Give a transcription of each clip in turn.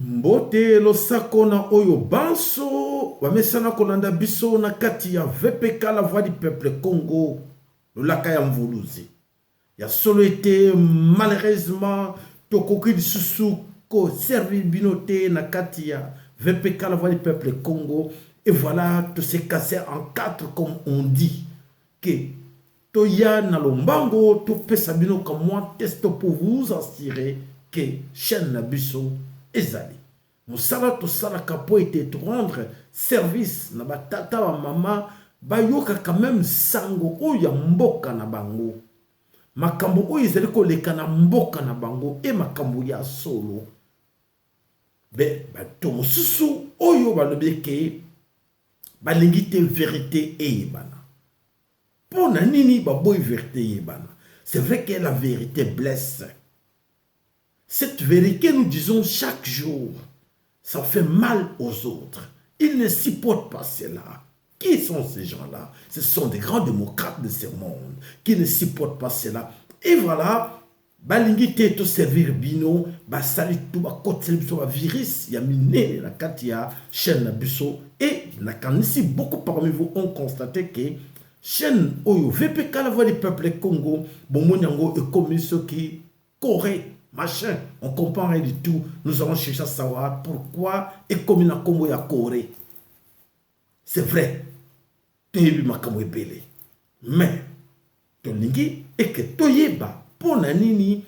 Mbote, losako na oyo banso bamesana kolanda biso na kati ya VPK la voix du peuple Congo, lolaka ya mvuluzi. Ya solo ete malheureusement tokoki lisusu ko servir bino te na kati ya VPK la voix du peuple Congo et voilà to se casser en quatre comme on dit que toya na lombango topesa bino ka mwa test pour vous assurer que chaîne na biso ezali mosala tosalaka mpo ete to rendre service na batata bamama bayokaka meme sango oyo ya mboka na bango, makambo oyo ezali koleka na mboka na bango e makambo ya solo. Be bato mosusu oyo balobi eke balingi te verite eyebana. Mpo na nini baboyi verite eyebana? C'est vrai que la vérité blesse. Cette vérité, nous disons chaque jour, ça fait mal aux autres. Ils ne supportent pas cela. Qui sont ces gens-là? Ce sont des grands démocrates de ce monde qui ne supportent pas cela. Et voilà, balingi te to servir bino, basali tout bakotiseli biso ba virus ya minene na kati ya chaîne na biso. Et nakanisi beaucoup parmi vous ont constaté que chaîne oyo VPK la voix du peuple Congo, bomoni yango ekomi soki Corée, machin, on comprend rien du tout. Nous allons chercher à savoir pourquoi ekomi na kombo ya Corée. C'est vrai, toyebi makambo ebele, mais tolingi eke toyeba mpo na nini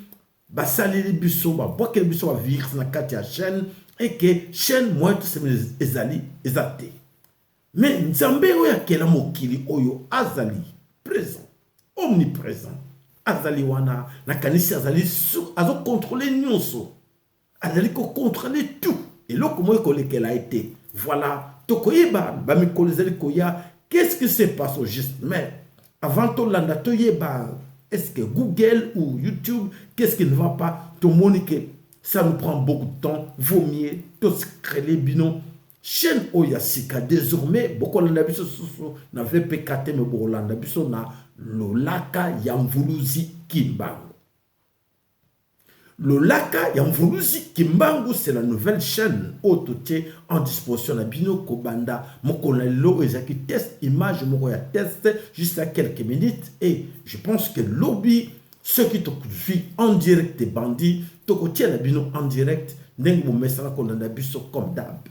basaleli biso, babwakeli biso ba virus na kati ya chaîne eke chaîne moyen tosema ezali eza te. Mais Nzambe oyo akela mokili oyo azali present, omnipresent, azali wana, nakanisi azali azo contrôler nyonso, azali ko contrôler tout, eloko moko ekolekela ye te. Voilà, tokoyeba ba mikolo ezali koya qu'est-ce qui se passe au juste. Mais avant tolanda toyeba est-ce que Google ou YouTube, qu'est-ce qui ne va pas, tomoni que ça nous prend beaucoup de temps, vaut mieux toscrele bino chaîne oyo ya sika. Désormais bokolanda biso susu na VPK te, me bokolanda biso na Lolaka ya Mvuluzi Kimbangu. Lolaka ya Mvuluzi Kimbangu, c'est la nouvelle chaîne oyo totie en disposition na bino kobanda mokolo na lelo. Oyo ezalaki test, image moko ya test juste à quelques minutes, et je pense que lobi soki tozwi en direct ebandi, tokotia na bino en direct ndenge bomesana kolanda biso comme d'hab.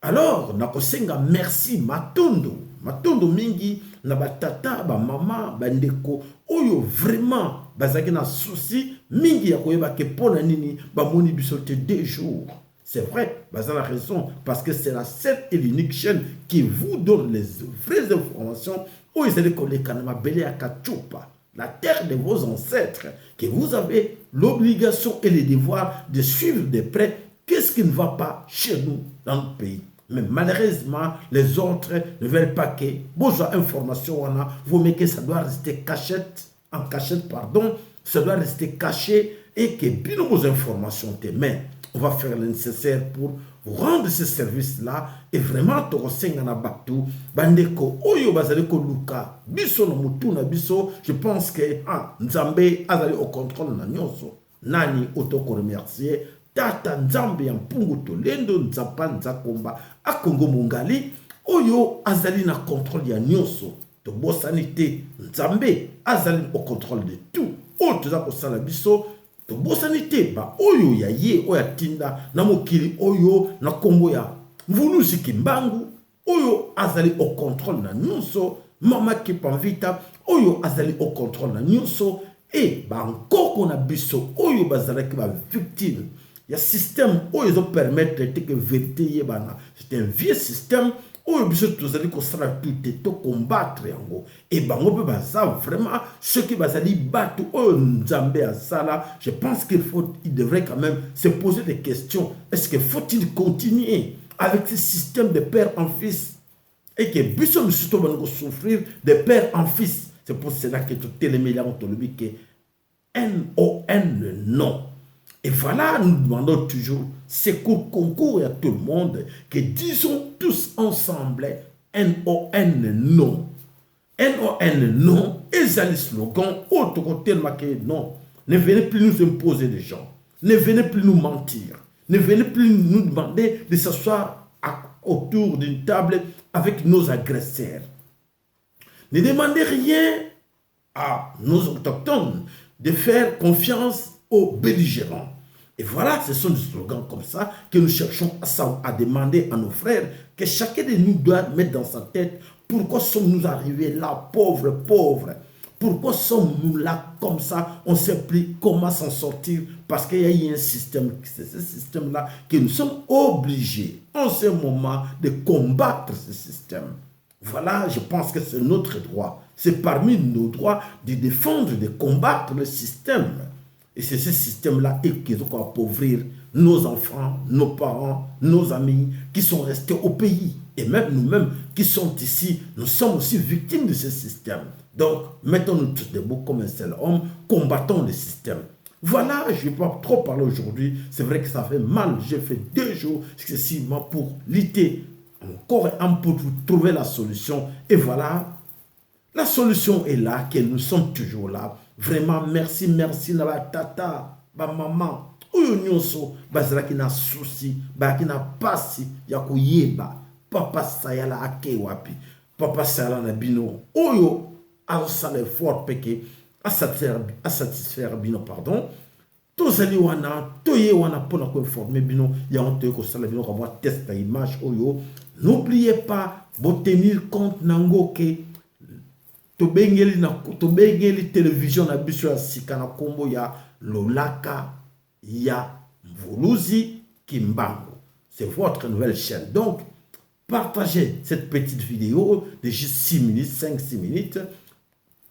Alors nakosenga merci, matondo, matondo mingi na batata, bamama, bandeko oyo vraiment bazalaki na souci mingi ya koyeba ke mpo na nini bamoni biso te 2 jours. C'est vrai, baza na raison, parce que c'est la seule et l'unique chaîne qui vous donne les vraies informations oyo ezali koleka na mabele ya Kachupa, la terre de vos ancêtres, que vous avez l'obligation et le devoir de suivre de près qu'est-ce qui ne va pas chez nous dans notre pays. Mais malheureusement, les autres ne veulent pas que bozwa information wana, vaut mieux que ça doit rester cachette, en cachette, pardon, ça doit rester caché et que bino vos informations te. Mais on va faire le nécessaire pour rendre ce service-là et vraiment tokosenga na bato, bandeko oyo bazali koluka biso na mutu na biso. Je pense que ah, Nzambe azali au contrôle na nyonso. Nani otokoremercier? Tata Nzambe ya mpungu tolendo, Nzapa Nzakomba Akongo Mongali, oyo azali na contrôle ya nyonso. Tobosani te, Nzambe azali au contrôle de tout oyo toza kosala biso. Tobosani te baoyo ya ye oyo atinda na mokili oyo na nkombo ya Mvuluzi Kimbangu, oyo azali au contrôle na nyonso, Mama Kipamvita oyo azali au contrôle na nyonso, e bankoko na biso oyo bazalaki bavictime ya système oyo ezopermettre te ke vérité eyebana. C'est un vieux système oyo biso tozali kosala tout te tocombattre yango. E bango mpe baza vraiment soki bazali bato oyo Nzambe asala, je pense qu'il faut, il devrait quand même se poser des questions: est-ce que faut-il continuer avec ce système de père en fils et que biso misusu tobandi kosouffrir de père en fils? C'est pour cela que totelemeli yango, tolobi ke non, non. Et voilà, nous demandons toujours secours, concours à tout le monde, que disons tous ensemble NON, non. NON, non, ezali slogan oyo tokotelemaka: non. Ne venez plus nous imposer des gens. Ne venez plus nous mentir. Ne venez plus nous demander de s'asseoir autour d'une table avec nos agresseurs. Ne demandez rien à nos autochtones de faire confiance aux belligérants. Et voilà, ce sont des slogans comme ça que nous cherchons à, à demander à nos frères, que chacun de nous doit mettre dans sa tête pourquoi sommes-nous arrivés là, pauvres, pauvres. Pourquoi sommes-nous là comme ça? On ne sait plus comment s'en sortir parce qu'il y a eu un système. C'est ce système-là que nous sommes obligés en ce moment de combattre ce système. Voilà, je pense que c'est notre droit. C'est parmi nos droits de défendre, de combattre le système. Et c'est ce système-là qui va appauvrir nos enfants, nos parents, nos amis qui sont restés au pays. Et même nous-mêmes qui sommes ici, nous sommes aussi victimes de ce système. Donc, mettons-nous tous debout comme un seul homme, combattons le système. Voilà, je ne vais pas trop parler aujourd'hui. C'est vrai que ça fait mal. J'ai fait 2 jours successivement pour lutter encore un peu pour trouver la solution. Et voilà, la solution est là, que nous sommes toujours là. Vraiment, merci, merci, na tata, ba maman. Oyo nyonso bazalaki na souci, bazalaki na pasi ya koyeba Papa Sayala ake wapi. Papa Sayala na bino oyo azosala effort mpe ke asatisfaire bino, pardon. Tozali wana, toye wana mpona koinformer bino. Yango toye kosala bino kamwa test ya image oyo. N'oubliez pas, botenir compte nango ke tobengeli na tobengeli télévision na biso ya sika na nkombo ya Lolaka ya Mvuluzi Kimbangu. C'est votre nouvelle chaîne. Donc partagez cette petite vidéo de juste 6 minutes, 5 6 minutes.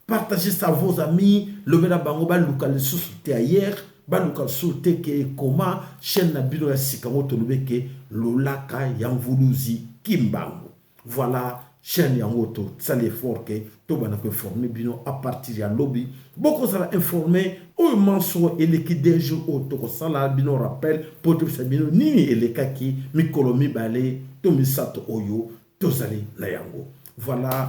Partagez ça à vos amis. Lobela bango baluka lisusu te ailleurs, baluka lisusu te ke ekoma chaîne na bino ya sika ngo tolobi ke Lolaka ya Mvuluzi Kimbangu. Voilà, chaîne yango tosala effort ke tobanda koinformer bino. À partir ya lobi, bokozala informé oyo manso eleki 2 jours oyo. Tokosala bino rappel mpo tobisa bino nini elekaki mikolo 2 to 3 oyo tozali na yango. Voilà,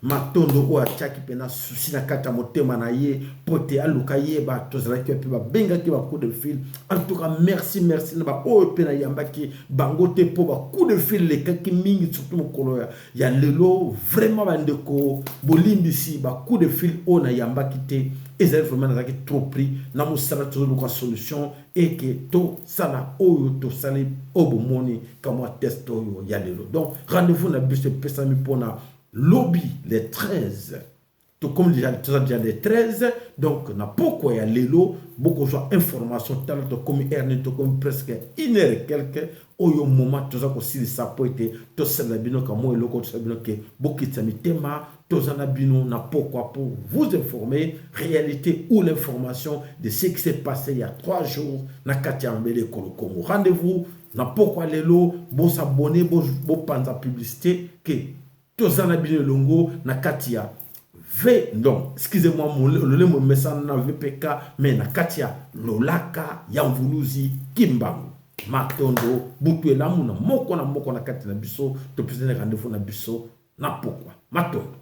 matondo oyo atiaki mpena souci na kati ya motema na ye mpo te aluka yeba tozalaki mpe babengaki bacoup de fil. En tout cas, merci, merci na baoyo mpe nayambaki bango te mpo bacoup de fil elekaki mingi, surtout mokolo ya lelo. Vraiment, bandeko, bolimbisi, bacoup de fil oyo nayambaki te ezali vraiment nazalaki trop pris na mosala. Tozoluka solution eke tosala oyo tosali oyo bomoni kamwa test oyo ya lelo. Donc rendez-vous na biso epesami mpona lobi le 13. Tokomi déjà, toza déjà le 13. Donc na pokwa ya lelo bokozwa information. Tala tokomi heure nini? Tokomi presque une heure et quelque oyo moment toza kosilisa po ete tosalela bino kamwa eloko. Tosala bino ke bokitisa mitema, toza na bino na pokwa pour vous informer réalité ou l'information de ce qui s'est passé il y a 3 jours na kati ya mabele ekolo Congo. Rendez-vous na pokwa lelo. Bos'abonner, bopanza publicité ke toza na bino elongo na kati ya V, non, excusez-moi, lolemo mesana na VPK, mais na kati ya Lolaka ya Mvuluzi Kimbangu. Matondo, butu elamu na moko na moko na kati na biso. Topesani rendez-vous na biso na pokwa. Matondo.